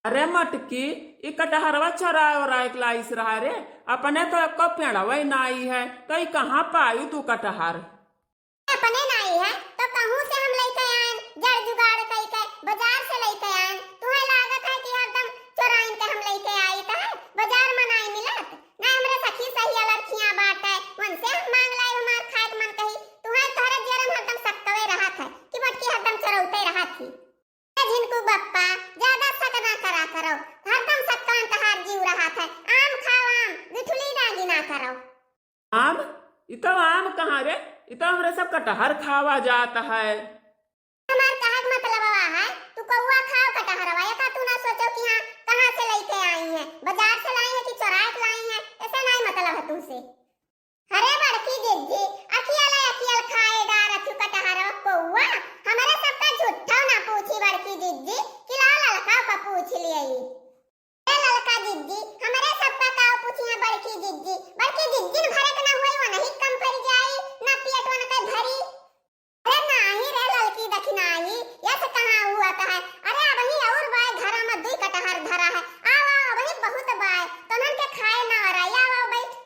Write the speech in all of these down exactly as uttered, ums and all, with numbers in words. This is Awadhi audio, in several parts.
अरे मटकी, ई कटहरवा चोराए ओराए के लाइस रहा रे, अपने तो एको पेड़वइ नाई है, तो ई कहाँ पायू तू कटहर? अपने नाई है, तो कहूँ से हम लइके आएन, जड़ जुगाड़ कइके, बाजार से लइके आएन। तुहैं लागत है कि हरदम चोराइन के हम लइके आइत है, बाजार में नाई मिलत। ना हमरे सखी सहिया लड़कियाँ बाटे, उनसे हम माँग लाई, हमार खाए के मन कही। तुहैं तोहरे जियरा में हरदम सकतवे रहत है कि बटकी हरदम चोरौते रहत ही। ए झिनकू बप्पा, ज्यादा शक ना करा करो, हरदम शक का अंतहार जीव रहत है। आम खाओ आम, बिठुली ना गिना करो। आम? इ तो आम कहाँ रे, इ तो हमरे सब कटहर खावा जात है। हमार कहे के मतलबवा है, तू कौआ खाओ कटहरवा, एका तू ना सोचो कि हाँ, कहाँ से लइके आई है, बाजार से लाई है कि चोराए के लाई है, ऐसे नाई मतलब है तुमसे। अरे बड़की जिज्जी, अकियल अकियल खाए डारत हूँ कटहरो कौआ। हमरे सबका झूठो ना पूछी बड़की जिज्जी, कि लाओ ललका का पूछ लिए। ए ललका जिज्जी, हमरे सबका का पूछी है बड़की जिज्जी। बड़की जिज्जी न भरे के ना हुई, वो नहीं कम पड़ जाई, ना पेट वन के भरी। अरे नाही रे ललकी दखिनाही, यस कहाँ हुआ तो है। अरे अबही और बाय घरा में दुई कटहर धरा है। आओ, आओ, अबही बहुत बाय, तोनन के खाए ना रही, आओ, आओ, बैठ।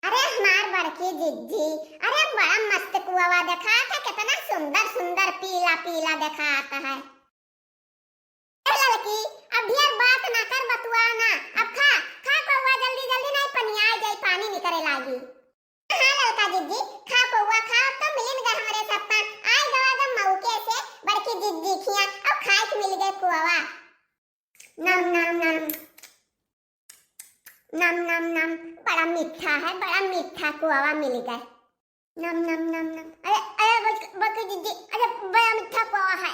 अरे हमार बड़की जिज्जी, अरे बड़ा मस्त कुआवा देखात है, कितना सुंदर सुंदर पीला पीला देखात है। ए ललकी, अब ढेर बात ना कर, बतुआ ना, अब खा, खा कौआ, जल्दी जल्दी, नहीं पनिया जाई, पानी निकरे लागी। हाँ ललका जिज्जी, खा कौआ खा, अब तो मिलिन गए हमरे सब पर, आए गवा गम मौके से बड़की जिज्जी खिया, अब खाए के मिल गए कुआवा। नम नम नम। नम नम नम, बड़ा मीठा है, बड़ा मीठा कुआवा मिल गए। नम नम नम नम। अरे अरे बक-, बड़की जिज्जी, अरे बड़ा मीठा कुआवा है।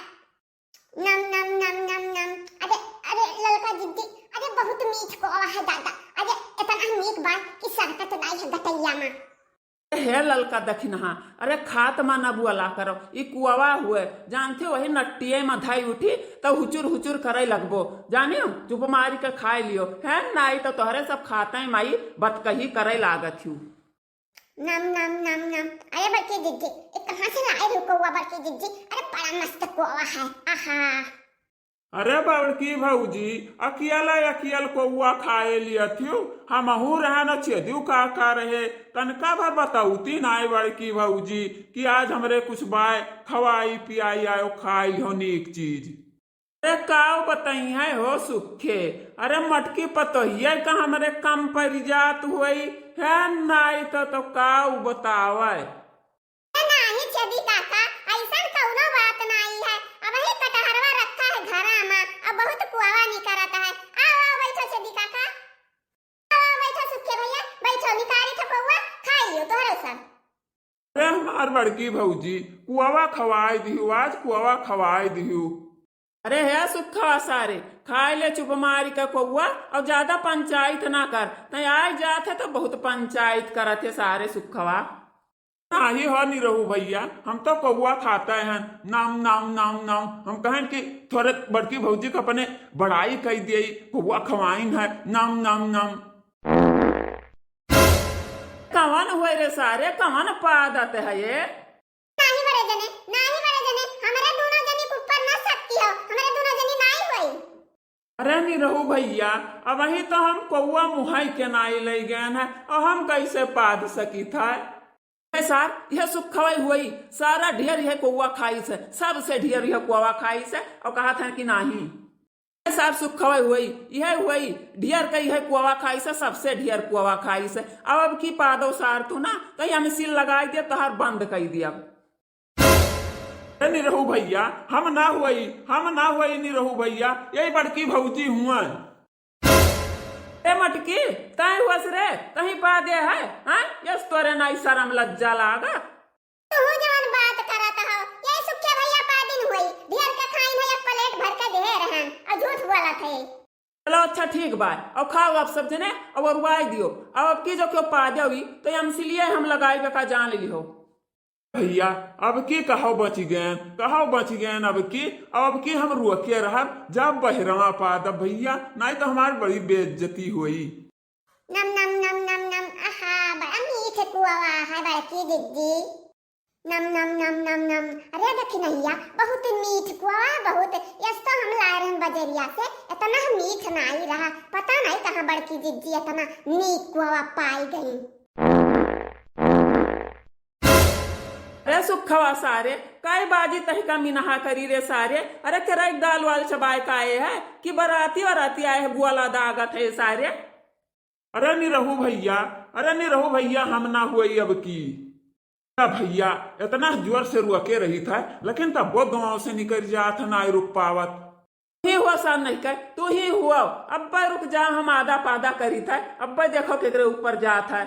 नम नम नम नम नम। अरे अरे ललका जिज्जी, अरे बहुत मीठ कुआवा है दादा। अरे इतना मीठ बा कि सरकत नाई है गटैया में। हे ललका दखिनहा, अरे खात मा न बुअला करो, ई कुआवा हुए, जानते वही नट्टिये मा धई उठी, त हुचुर हुचुर करे लगबो, जानियो, चुप मारी के खाए लियो, है नाई त तोहरे सब खाते माई बतकही करे लागत हूँ। नम नम नम नम। अरे बड़की जिज्जी, ये कहाँ से लाए रही कौआ बड़की जिज्जी? अरे बड़ा मस्त कौआ है, आहा। अरे बड़की भौजी, अकियला अकियल कौआ खाए लियत हूँ, हमहू रहे न छेदू काका रहे, तनका भर बतौती नाई बड़की भौजी कि आज हमरे कुछ बाय खवाई पियाई आयो खाई हो नीक चीज। अरे काव बतइहैं हो सुखे, अरे मटकी पतोहिया का हमरे कम परि जात होई, है नाई तो, तो काव बतावै। ए नाहीं छेदी काका, अइसन कउनो बात नाहीं है। अबहीं कटहरवा रखा है घरा मा, अब बहुत कुआवा निकरत है। आओ, आओ, बैठो छेदी काका। आओ, आओ, बैठो सुखे भइया, बैठो, निकारी था कउआ, खाई लियो तोहरो सब। अरे हमार बड़की भौजी, कुआवा खवाई दिहू, आज कुआवा खवाई दिहू। अरे हे सुखवा सारे, खाए ले चुप मारी का कउआ, अउर ज्यादा पंचाइत ना कर, तैं आइ जात है तो बहुत पंचाइत करत है सारे सुखवा। नाही हो निरहू भइया, हम तो कउआ खाते हैं, नाम, नाम, नाम, नाम। हम कहेन कि थोरे बड़की भौजी का अपने बड़ाई कइ दिए, कउआ खवाइन है, नाम, नाम, नाम। कवन हुए रे सारे, कवन पादत है ये? नाही बड़े जने, नाही बड़े जने, हमरे दुनो जनी के ऊपर न शक्ति हो, हमरे दुनो जनी नाही होई। अरे निरहू भइया, अबहीं तो हम कउआ मुहाई के नाई लइ गएन है, अउर हम कइसे पाद सकित है? ए सार, यह सुखवइ हुई, सारा ढेर यह कउआ खाइस है, सबसे ढेर यह कउआ खाइस है, अउर कहत है कि नाही। ए सार सुखवइ हुई, यह हुई, ढेर कइ यह कउआ खाइस है, सबसे ढेर कउआ खाइस है। अब, अब की पादो सार तू ना, तो यह मशीन लगाइ दे, तोहार बंद कइ दिया। ए निरहू भइया, हम ना हुई, हम ना हुई निरहू भइया, यही बड़की भौजी हुआ। ए मटकी, तैं हुअस रे, तहीं पादे है, हैं? यस तोरे नाई शरम लज्जा लागा। तू जवन बात करत हो, ये सुखे भइया पादिन हुई, ढेर के खाइन है, एक प्लेट भर के दे रहन, अउर झूठ बोलत है। चलो अच्छा ठीक बा, अउर खाओ आप सब जने, अउर अरुआई दियो, अउर अब की जो क्यों पादे हुई, तो ये अमसिलिए हम लगाई बेका जान लिहो। भइया, अब की कहो बचि गएन, कहो बचि गएन अब की, अब की हम रुके रहब, जब बहिरवा पादब भइया, नाहीं तो हमार बड़ी बेइज्जती होई। नम, नम, नम, नम, नम, आहा, बड़ा मीठ कुआवा है बड़की जिज्जी। नम नम नम नम नम। अरे दखिनहिया, बहुत मीठ कुआ, बहुत। यस तो हम लाए रहन बजरिया से, इतना मीठ नाई रहा। पता नहीं कहाँ बड़की जिज्जी इतना नीक कुआ पाई गई। अरे सुखवा सारे, काय बाजी तहिका मिनहा करी रे सारे। अरे केरा एक दाल वाल चबाए का आए है कि बराती वराती आए है, गुआला दागत है सारे। अरे निरहू भैया, अरे निरहू भैया, हम ना हुई अब की। ना भैया, इतना जोर से रुआ के रही था, लेकिन तब वो गाँव से निकल जात है, ना रुक पावत। ही हुआ सान नहीं कर, तू ही हुआ। अब्बा रुक जा, हम आदा पादा करी था, अब्बा देखो केकरे ऊपर जात है।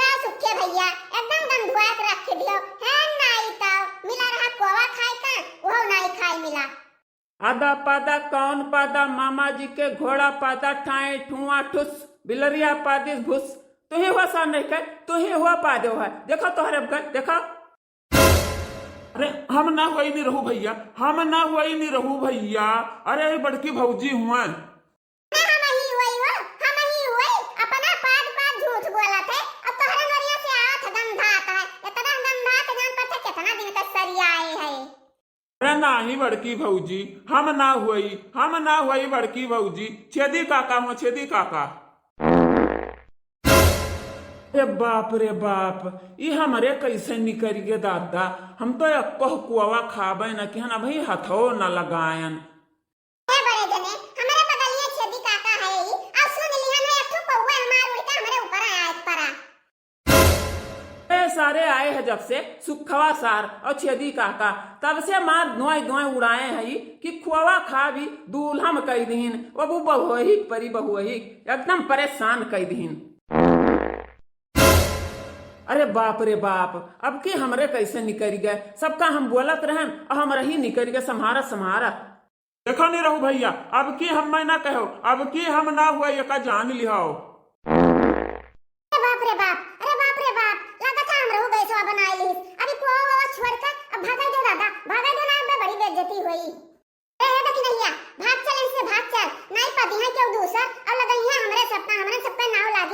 का सुखे भैया, एकदम गंधुआ के रख दियो, है नाई तो मिला रहा कोवा खाए का, वो नाई खाए मिला। आदा पादा कौन पादा, मामा जी के घोड़ा पादा, ठाए ठुआ ठुस, बिलरिया पादिस भुस। तू ही हुआ सान नहीं कर, तू ही हुआ पादो है। देखो तोहरे बगल, देखो। अरे हम ना हुई निरहू भैया, हम ना हुई निरहू भैया। अरे बड़की भौजी हुआ। ना हम ही हुई हो, हम ही हुई। अपना पाद पाद झूठ बोलत है, अब तोहरे नरिया से आठ गंधात है, इतना गंधात जान पर से कितना दिन का सरिया आए है। अरे नाही बड़की भौजी, हम ना हुई, हम ना हुई बड़की भौजी, छेदी काका हो, छेदी काका। अरे बाप रे बाप, ई हमरे कैसे निकल गए दादा। हम तो एको कुआवा खाबे न किहन, अभी हथो न लगायन। ए बड़े जने, हमरे बगलिया छेदी काका है ई, आ सुन लिहन है, एक ठो कौआ हमार उड़ के हमरे ऊपर आया परा। ए सारे आए है जब से सुखवा सार और छेदी काका, तब से मार दुआई दुआई उड़ाए है कि खोवा खा भी दूल्हा में कई दीन, अब उ बहुही परी बहुही एकदम परेशान कई दीन। अरे बाप रे बाप, अब की हमरे कैसे निकल गए, सबका हम बोलत रहन और हमरे ही निकल गए संभारत संभारत। देखो निरहू भैया, अब की हम मैं ना कहो, अब की हम ना हुआ, ये का जान लिहाओ। अरे बाप रे बाप, अरे बाप रे बाप, लागत है हमरहू गैसवा बनाए लीस। अभी कुआ वुआ छोड़ के अब भागे दो दादा, भागे दो ना, अब बड़ी बेइज्जती होई। ए, ए, दखिनहिया, भाग चल इनसे, भाग चल, नहीं पदी है क्यों दूसर, और लगई है हमरे सपना, हमरे सब पे नाव ला